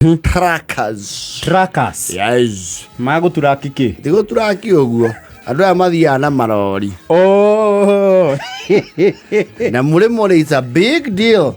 Trackers. Trackers. Yes. Magũturaki kĩ? Ti gũturaki ũguo, andũ aya mathiaga na marori. Oh. Na mũrĩmo rĩ, it's a big deal.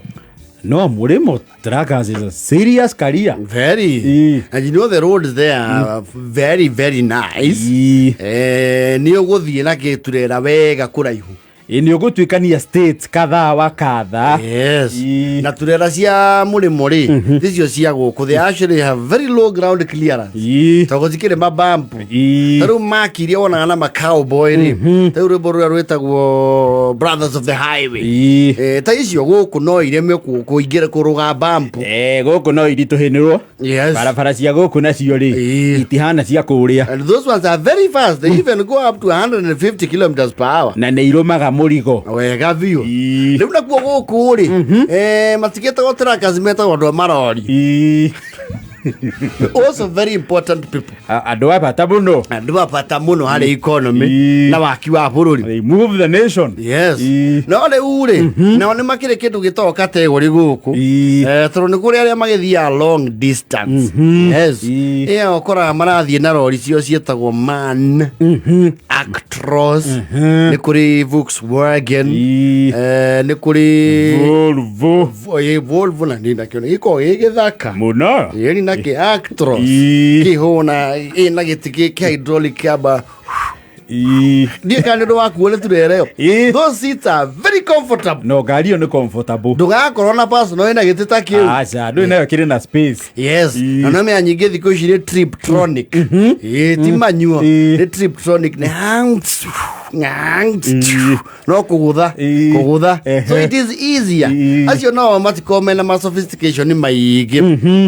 No, mũrĩmo trackers is a serious career. Very. Ii. And you know the roads there are very very nice. Ii. Eh, nĩ ũgũthiĩ na gĩturera wega kũraihu. Ĩ nĩ ũgũtuĩkania states kadhaa wa kadhaa. Yes. Ii. Na turera cia mũrĩmo rĩ, ticio cia gũkũ. They actually have very low ground clearance. Ii. Tondũ gũtikĩrĩ mabampu. Ii. Ta rĩu maki iria wonaga na macowboy rĩ, ta rĩu rwĩmbo rũrĩa rwĩtagwo Brothers of the Highway. Ii. Eh, ta icio gũkũ no ireme kũingĩra kũrũga bampu. Eh, gũkũ no iritũhĩnĩrwo. Yes. Barabara cia gũkũ nacio rĩ, Ii. itihana cia kũrĩa. And those ones are very fast. They even go up to 150 kilometers per hour. Na nĩ irũmaga mũrigo. Wega biũ. Ii. Rĩu nakuo gũkũ rĩ, eh, matigĩtagwo trackers, metagwo andũ a marori. Ii. Also very important people. Andũ a bata mũno. Andũ a bata mũno harĩ economy Ii. na waki wa bũrũri. They move the nation. Yes. Ii. No rĩu rĩ, nao nĩ makĩrĩ kĩndũ gĩtagwo category gũkũ. Ii. Eh, tondũ nĩ kũrĩ arĩa magĩthiaga long distance. Yes. Ii. Ĩyo ũkoraga marathiĩ na rori cio ciĩtagwo MAN, Actros, nĩ kũrĩ Volkswagen, Ii. eh, nĩ kũrĩ Volvo. Volvo na nĩ nakĩo nĩ gĩkoragwo gĩ gĩthaka. Mũno. Ĩni na kĩ Actros. Ii. Kĩhũna ĩna gĩtĩ kĩ hydraulic kĩamba Ii. ndiä kana nä å ndå wakuo nä turereo. Ii. Those seats are very comfortable. No ngari ĩyo nĩ comfortable. Ndũgakorwo na personal ĩna gĩtĩ ta kĩu. Aca, ndũĩ nayo kĩrĩ na space. Yes. Ii. Na no mea nyingĩ thikũ ici nĩ triptronic. Ĩĩ, ti manyuo. Ii. Nĩ triptronic, nĩ Ii. no kũgũtha Ii. kũgũtha. So Ehe. it is easier. Ii. Acio nao matikorwo mena ma sophistication maingĩ.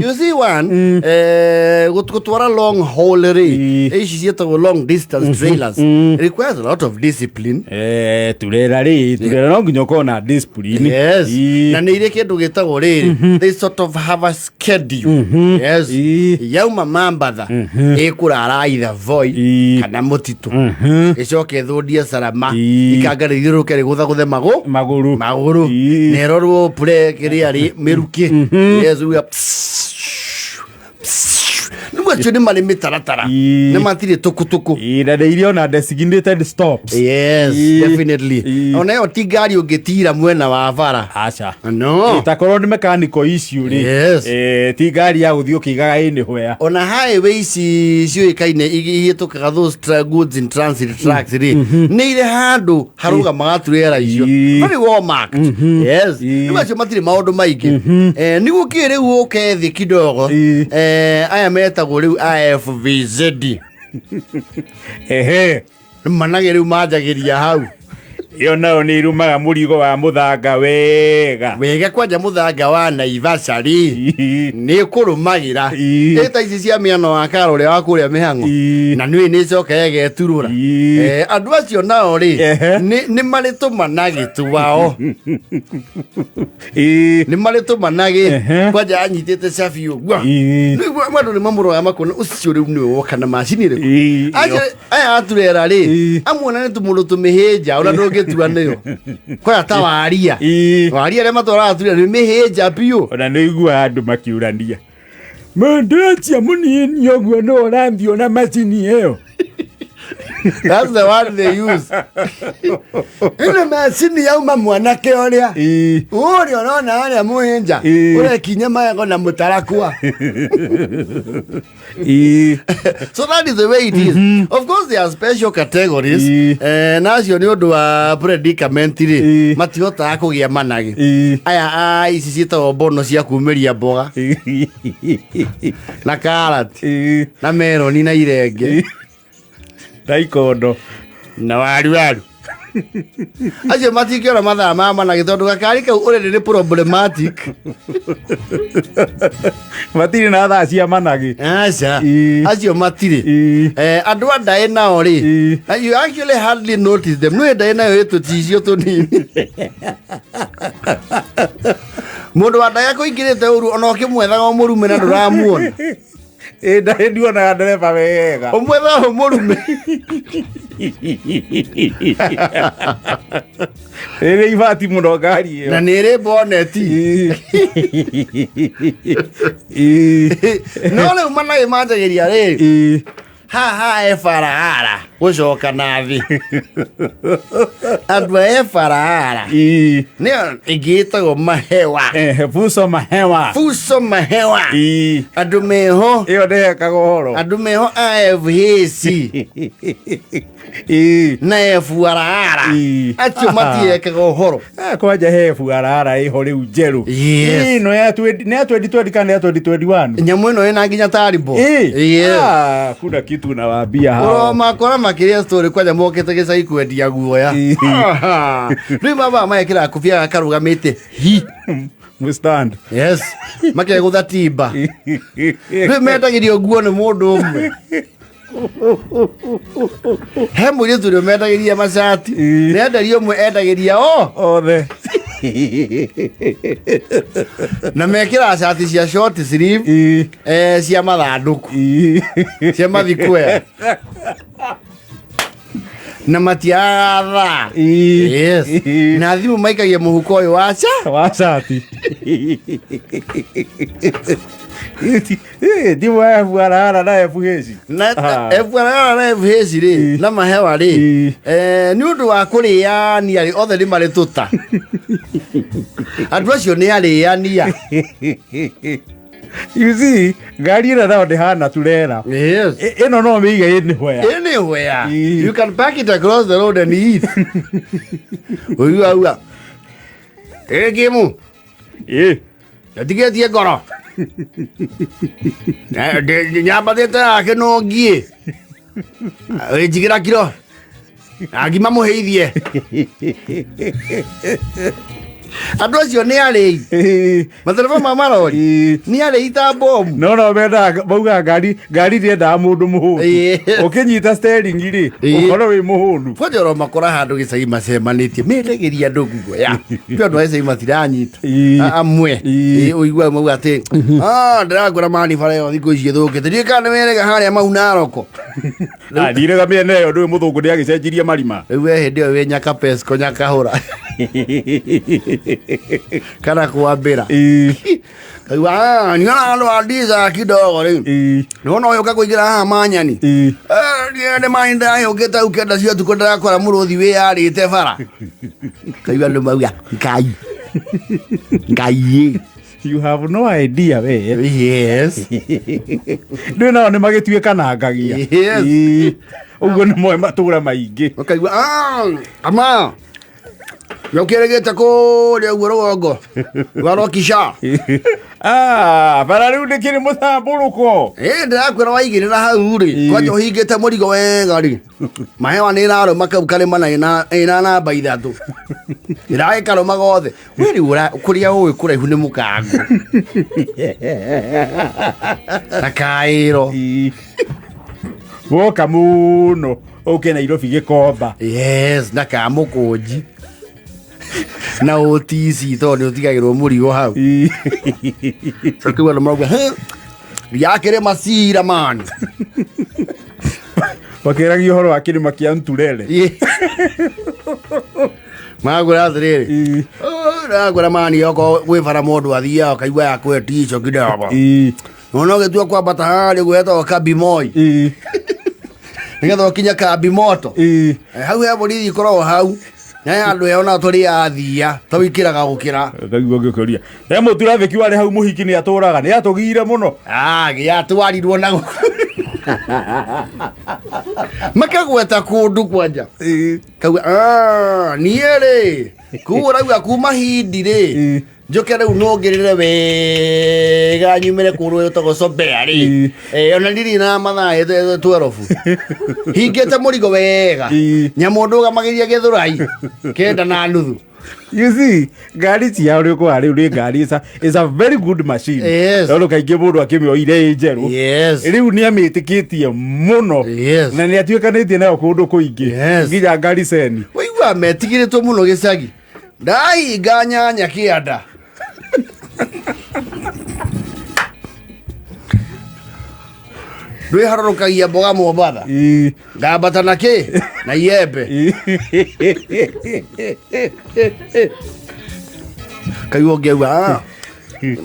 You see one, eh, gũtwara long haul rĩ, Ii. ici ciĩtagwo long distance trailers, requires a lot of discipline. Eh, turera rĩ, turera no nginya ũkorwo na discipline. Yes. Ii. Na nä irä kä ndå gä tagwo rä rä, they sort of have a schedule. Yes. Ii. Yauma Mambatha ä kå rara itha Voi Ii. kana må titå ä coke ĩthũndie Salama, Ii. ikanga rä thiå rå ke rä gũthagũthe magå Magũrũ. magũrũ Ii. na ĩrorwo pure kĩrĩa rĩ mĩrukĩ. Yes, uga rĩu acio nĩ marĩ mĩtaratara. Ii. Nĩ matirĩ tũkũtũkũ. Ii, na nĩ irĩ ona designated stops. Yes. Ii. Definitely. Ii. Ona ĩyo ti ngari ũngĩtira mwena wa bara. Aca. No. Itakorwo nĩ mechanical issue rĩ. Yes. Eh, ti ngari ya gũthiĩ ũkĩigaga ĩ nĩ where. Ona highway ici ciũĩkaine ihĩtũkaga those goods in transit trucks rĩ, nĩ irĩ handũ harũgamaga turera icio. Ii. Very well marked. Yes. Ii. Rĩu acio matirĩ maũndũ maingĩ. Eh, nĩguo kĩ rĩu ũke thĩ kidogo. Ii. Eh, aya metagwo rĩu IFVZ. Ehe. Manage rĩu manjagĩria hau. Ĩyo nayo nĩ irumaga mũrigo wa mũthanga wega. Wega, kwanja mũthanga wa Naivasha rĩ, Ii. nĩ kũrũmagĩra. Ii. Ĩ ta ici cia mĩano wa karo ũrĩa wa kũrĩa mĩhang'o. Ii. Na nĩ nĩ coka ĩgeturũra. Ii. Eh, andũ acio nao rĩ, Ehe. nĩ marĩ tũmanagĩ twao. Ii. Nĩ marĩ tũmanagĩ. Ehe. Kwanja anyitĩte cabi ũguo. Ii. Rĩu andũ nĩ mamũroraga makona ũcio rĩu nĩwe woka na macini ĩrĩkũ. Ii. Acio aya aturera rĩ, Ii. amwe ona nĩ tũmũndũ tũmĩhĩnja ona ndũngĩtua nĩyo kwaya ta waria. Ii. Waria arĩa matwaraga turera nĩ mĩhĩnja biũ. Ona nĩ iguaga andũ makiũrania, mũndũ ũcio mũnini ũguo nĩ ũrathiĩ na macini ĩyo? That's the word they use. Ĩno macini yauma mwanake ũrĩa Ii. ũrĩa ũrona arĩa mũhĩnja Ii. ũrekinya magego na mũtarakwa. Ii. So that is the way it is. Of course there are special categories. Ii. Eh, nacio nĩ ũndũ wa predicament rĩ, Ii. matihotaga kũgĩa managĩ. Ii. Aya a ici ciĩtagwo mbono cia kumĩria mboga na karati Ii. na meroni na irenge Na ikondo. Na waru waru, acio matingĩona mathaa ma managĩ tondũ gakari kau ũrĩrĩ nĩ problematic. Matirĩ na thaa cia managĩ. Aca. Ii. Acio matirĩ. Ii. Eh, andũ a ndaĩ nao rĩ, Ii. you actually hardly notice them. Nĩ ndaĩ nayo ĩtũcicio tũnini. Mũndũ wa ndaĩ akũingĩrĩte ũru ona ũkĩmwethaga ũmũrume na ndũramuona. Ĩ, ndarĩ ndionaga ndereba wega. Ũmwe thaho mũrume. Ĩrĩ ibati mũno ngari ĩyo. Na nĩ ĩrĩ boneti. Ĩ. No rĩu managĩ manjagĩria rĩ Ĩ. haha ebarabara gũcoka na thĩ andũ a ebarabara Ĩ. nĩyo ĩngĩ ĩtagwo mahewa. Eh, fuso mahewa. Fuso mahewa. Ĩ. Andũ meho. Ĩyo ndĩhekaga ũhoro. Andũ meho a FHC Ĩ. na FRR. Ĩ. Acio matiekaga ũhoro. Ah, kwanja he FRR ĩho rĩu njerũ. Yes. Ĩ, ĩno ya 20 nĩ ya 2020 kana ya 2021? Nyamũ ĩno ĩna nginya tarimbo. Ĩ. Yes. Ah, kuna kitu nawaambia hao. Ũromakora makĩria story kwanja mokĩte gĩcagi kwendia guoya. Ĩ. Aha. Rĩu baba mekĩraga kobia gakarũgamĩte hi. Mũstand. Yes. Makegũtha timba. Rĩu mendagĩrio nguo nĩ mũndũ ũmwe. He mũirĩtu ũrĩa mendagĩria macati. Ĩ. Nĩ enderia ũmwe endagĩria o. Othe. Na mekĩraga cati cia short sleeve. Ĩ. Cia mathandũkũ. Ĩ. Cia mathikwea. Na matiaga thaa. Ĩ. Yes. Ĩ. Na thimũ maikagia mũhuko ũyũ wa ca. Wa cati. Ĩ, thimũ ya FRR na FH. Na Ah. FRR na FH rĩ Ĩ. na mahewa rĩ Ĩ. nĩ ũndũ wa kũrĩania rĩ othe nĩ marĩ tũta. Andũ acio nĩ arĩania. You see, ngari ĩno nayo ndĩhana turera. Yes. Ĩno no mĩige anywhere. Anywhere. Ĩ. You can park it across the road and eat. Ũigua uga. Ĩ kĩmũ. Ĩ. Ndatigĩtie ngoro. Nyambathĩte yake no ngiĩ. Njigĩra kiro. Na ngima mũhĩithie. Andũ acio nĩ arĩi. Ĩ. Matereba ma marori. Ĩ. Nĩ arĩi ta bomu. No mendaga maugaga ngari ndĩendaga mũndũ mũhũnu. Ĩ. Ũkĩnyita steering rĩ, Ĩ. ũkorwo wĩ mũhũnu. Kwanja oro makora handũ gĩcagi macemanĩtie mendagĩria andũ guoya. Kwĩ andũ a gĩcagi matiranyita. Ĩ. Amwe. Ĩ. Ĩ, ũigua mauga atĩ "Ah, ndĩragũra mani bara ĩyo thikũ ici ĩthũkĩte. Ndiũĩ kana nĩ werega harĩa mau Naroko." Ah, ndirega mĩena ĩyo ndũĩ mũthũngũ nĩagĩcenjirie marima. Rĩu we hĩndĩ ĩyo wĩ Nyakapesco Nyakahũra. Kana kwambĩra. Ĩ. Kaigua "Ah, niona andũ a Ndiza kidogo rĩu. Ĩ. Nĩwona ũyũ ũka kũingĩra haha manyani. Ĩ. Niĩ nĩ mani ndĩragĩũkĩte hau kenda cia ũtukũ ndĩrakora mũrũthi wĩyarĩte bara. Kaigua andũ mauga Ngai. Ngai ĩ. You have no idea we. Yes. Ndũĩ nao nĩ magĩtuĩkanangagia. Yes. Ĩ. Ũguo nĩ moĩ matũra maingĩ. Ũkaigua "Ah, ama nĩũkĩrĩgĩte kũrĩa ũguo rũgongo rwa Rokisha." Ah, bara rĩu ndĩkĩrĩ mũtambũrũko. Ĩ ndĩrakwĩra waigĩrĩra hau rĩ Ĩ. kwanja ũhingĩte mũrigo wega rĩ mahewa nĩ ĩrarũma kau karĩma na ĩna namba ithatũ ĩragĩkarũma gothe we rĩu kũrĩa ũĩ kũraihu nĩ mũkango na kaĩro. Ĩ. Woka mũno ũke Nairobi gĩkomba. Yes, na kamũkũnji na OTC tondũ nĩ ũtigagĩrwo mũrigo hau. Ĩ. Coke andũ marauga "Hĩ, yakĩrĩ macira mani." Makĩragia ũhoro wa kĩrĩma kĩa Nturere. Magwĩra atĩrĩrĩ Ĩ. ndĩrakwĩra mani okorwo gwĩ bara mũndũ athiaga ũkaigua yakwetico kidogo. Ĩ. Nona ũgĩtua kwambata harĩa ũguo hetagwo Kambi Moi. Ĩ. Nĩgetha ũkinye Kambi Moto. Ĩ. Hau he borithi ikoragwo hau. Na he handũ he ona tũrĩ athia ta wikĩraga gũkĩra. Kaigua ngĩkũria. He mũturathĩki warĩ hau mũhiki nĩ atũraga nĩ atũgire mũno. Ah, gĩatwarirwo na makagweta kũndũ kwanja. Ĩ. Kauga "Ah, niĩ rĩ kuu ũrauga kuma hindi rĩ Ĩ. njoke rĩu nũngĩrĩre wega nyumĩre kũndũ gwĩtagwo Sobea rĩ. Ĩ. Ona ndirĩ na mathaa 12 hingĩte mũrigo wega. Ĩ. Nyamũ ndũgamagĩria Gĩthũrai 9:30. You see, ngari ciao rĩ ũkoraga rĩu nĩ ngari is a very good machine. Yes. Tondũ kaingĩ mũndũ akĩmĩoire ĩ njerũ. Yes. Rĩu nĩ amĩtĩkĩtie mũno. Yes. Na nĩ atuĩkanĩtie nayo kũndũ kũingĩ. Yes. Nginya Gariceni. Waigua metigĩrĩtwo mũno gĩcagi. Ndahinga nyanya kĩanda. Ndwĩharũrũkagia mboga Mombatha. Ii. Ngambata na kĩ na iembe. Ii. Kaigua ũngĩauga "Ah,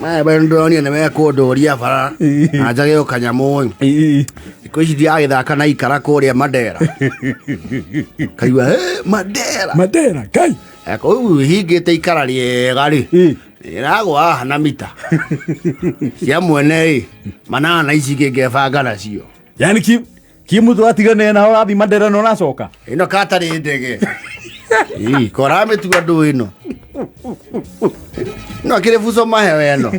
maya bado ndĩronire nĩ mekũndũria bara na njage o kanyamũ Ii. thikũ ici ndiragĩthaka na ikara kũrĩa Mandera." Kaigua "Eh, Mandera." Mandera kai. Kũu hingĩte ikara rĩega rĩ. Ii. Ĩragwa haha na mita cia mwene ĩ manana ici ingĩ ngebanga nacio. Yani ki mtu atigane na ũrathiĩ Mandera na ũracoka. Ĩno katarĩ ndege. Ĩ, koramĩtua ndũ ĩno no akĩrĩ buco mahewe ĩno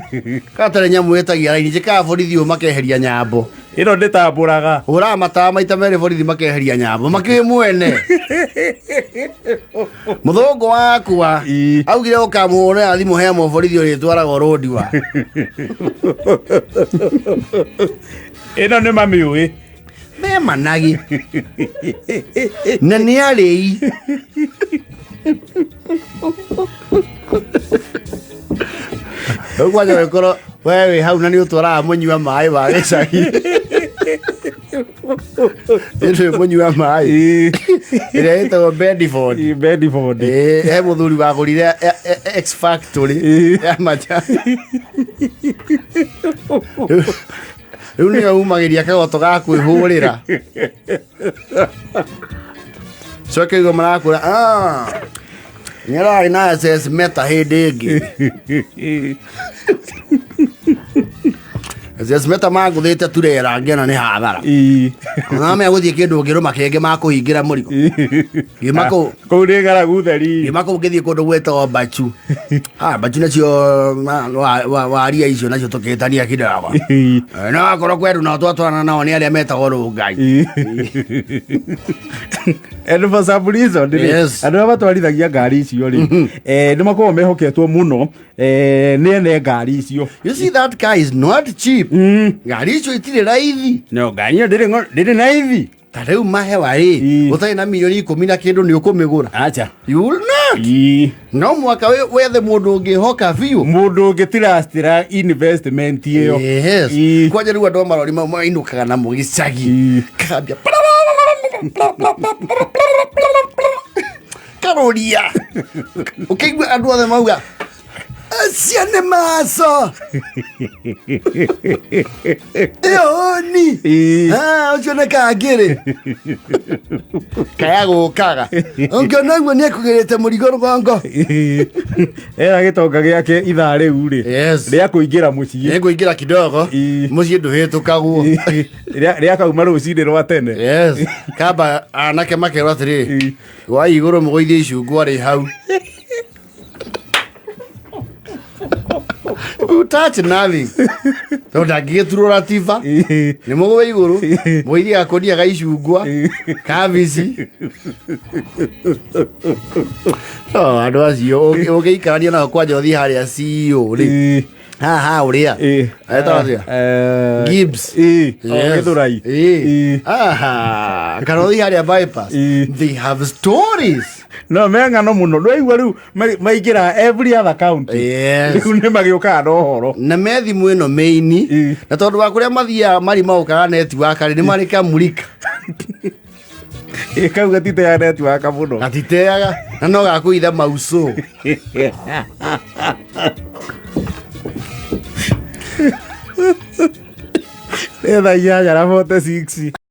katarĩ nyamũ ĩtagia raini njĩkaga borithi ũũ makeheria nyambo. Ĩno ndĩtambũraga. Hũraga matawa maita merĩ borithi makeheria nyambo makĩũĩ mwene mũthũngũ wakwa. Ii. Augire ũkamũhũrĩra thimũ he mũborithi ũrĩtwaragwo rũndiwa. Ĩno nĩ mamĩũĩ. Me managi na nĩ arĩi rĩu kwanja ũgĩkorwo we wĩ hau na nĩ ũtwaraga mũnyua maĩ wa gĩcagi nĩ mũnyua maĩ Ii. ĩrĩa ĩtagwo Bedford. Ii, Bedford. Ĩĩ, he mũthuri wagũrire X Factory Ĩĩ. ya majani rĩu nĩwe umagĩria kagoto ga kwĩhũrĩra coke igua marakwĩra "Ah, nĩ ararĩ na SS meta hĩndĩ ĩngĩ SS meta mangũthĩte turera ngĩona nĩ hathara." Ii. Ona gũthiĩ kĩndũ ũngĩrũma kĩngĩ makũhingĩra mũrigo ngiuma kũu. Kũu nĩ ng'aragu theri. Ngiuma kũu ngĩthiĩ kũndũ gwĩtagwo Bachu. Ah, Bachu nacio waria icio nacio tũkĩtania kidogo. Ii. No akorwo kwĩ andũ nao twatwarana nao nĩ arĩa metagwo Rũngai. Ii. And for some reason rĩ, Yes. andũ arĩa matwarithagia ngari icio rĩ, nĩ makoragwo mehoketwo mũno nĩ ene ngari icio. You see, that car is not cheap. Ngari icio itirĩ raithi. No ngari ĩyo ndĩrĩ na ithi. Ta rĩu mahewa rĩ, Ii. ũtarĩ na milioni 10 na kĩndũ nĩ ũkũmĩgũra? Acha. You will not. Ii. No mwaka wethe mũndũ ũngĩhoka biũ. Mũndũ ũngĩtirastĩra investment ĩyo. Yes. Ii. Kwanja rĩu andũ a marori mau mainũkaga namo gĩcagi. Ii. Kambia karoria ũkĩigua andũ othe mauga acio nĩ maco ĩyo ni. Ii. Ah, ũcio nĩ kangĩrĩ kaya gũkaga ũngĩona ũguo nĩ ekũgĩrĩte mũrigo rũgongo. Era gĩtonga gĩake ithaa rĩu rĩ Yes. rĩa kũingĩra mũciĩ. Nĩngũingĩra kidogo. Ii. Mũciĩ ndũhĩtũkagwo. Rĩa kauma rũcinĩ rwa tene. Yes, kamba anake makerwo atĩrĩ, Ii. wa igũrũ mũgũithie icungwa rĩ hau. You touch nothing tondũ ndangĩgĩturwo tiba. Ii. Nĩ mũgũe igũrũ mũgũithie gakũnia ga icungwa kabici. No, andũ acio ũngĩikarania nao kwanja ũthiĩ harĩa CEO rĩ. Ii. Haha ũrĩa Ii. etagwo atĩa? Gibbs. Ii. O, Yes. Gĩthũrai. Ĩĩ. Ii. Aha. Kana ũthiĩ harĩa bypass. Ĩĩ. They have stories. No me ng'ano mũno ndwaigua rĩu maingĩra every other county. Yes. Rĩu nĩ magĩũkaga na ũhoro. Na me thimũ ĩno maini. Ĩĩ. Na tondũ wa kũrĩa mathiaga marĩ maũkaga network rĩ, nĩ marĩ kamurika. Ĩ, kau gatiteaga network mũno. Gatiteaga na no gakũitha mauco. Nĩ thaa 8:46.